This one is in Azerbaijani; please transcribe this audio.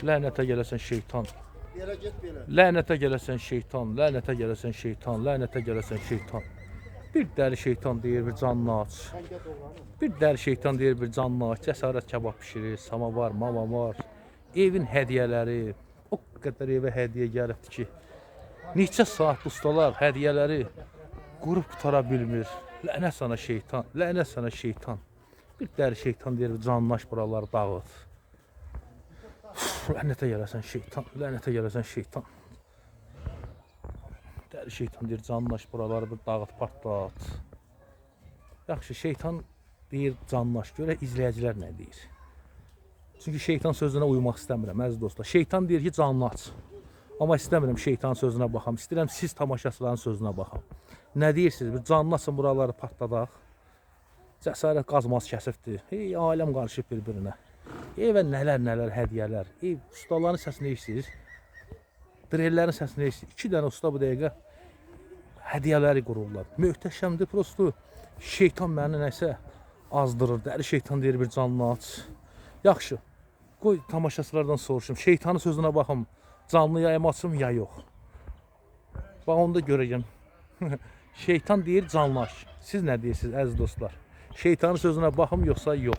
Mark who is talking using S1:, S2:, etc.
S1: Lənətə gələsən şeytan.
S2: Belə get belə.
S1: Lənətə gələsən şeytan, lənətə gələsən şeytan, lənətə gələsən şeytan. Bir dəli şeytan deyir bir canını aç.
S2: Sən get oğlanım.
S1: Bir dəli şeytan deyir bir canını aç. Cəsarət kebab bişirir, samovar, mamavar. Evin hədiyyələri. O qədər evə hədiyyə gəlibdi ki, neçə saat ustalar hədiyyələri qurub qutara bilmir. Lənət sana şeytan, lənət sana şeytan. Bir dəli şeytan deyir canını aç buraları dağıt. Uf, lənətə gələsən şeytan, lənətə gələsən şeytan. Dəli şeytan deyir canını aç buraları bir dağıt, partlat. Yaxşı, şeytan deyir canını aç. Görək izləyicilər nə deyir. Çünki şeytan sözünə uymaq istəmirəm, əziz dostlar. Şeytan deyir ki, canını aç. Amma istəmirəm şeytan sözünə baxam. İstəyirəm siz tamaşaçıların sözünə baxam. Nə deyirsiniz? Bir canını açın buraları partladaq. Cəsarət qazmaz kəsibdir. Hey, aləm qarışıb bir-birinə. Evə nələr nələr hədiyyələr. Ey, ustaların səsini eşidirsiniz. Drellərin səsini eşidirsiniz. İki dənə usta bu dəqiqə hədiyyələri qururlar. Möhtəşəmdir prosto. Şeytan məni nəsə azdırır. Dəli şeytan deyir bir canını aç. Yaxşı. Qoy tamaşaçılardan soruşum. Şeytanın sözünə baxım. Canlı yayım açım ya yox. Bax onu da görəcəm. Şeytan deyir canlı aç. Siz nə deyirsiniz əziz dostlar? Şeytanın sözünə baxım yoxsa yox?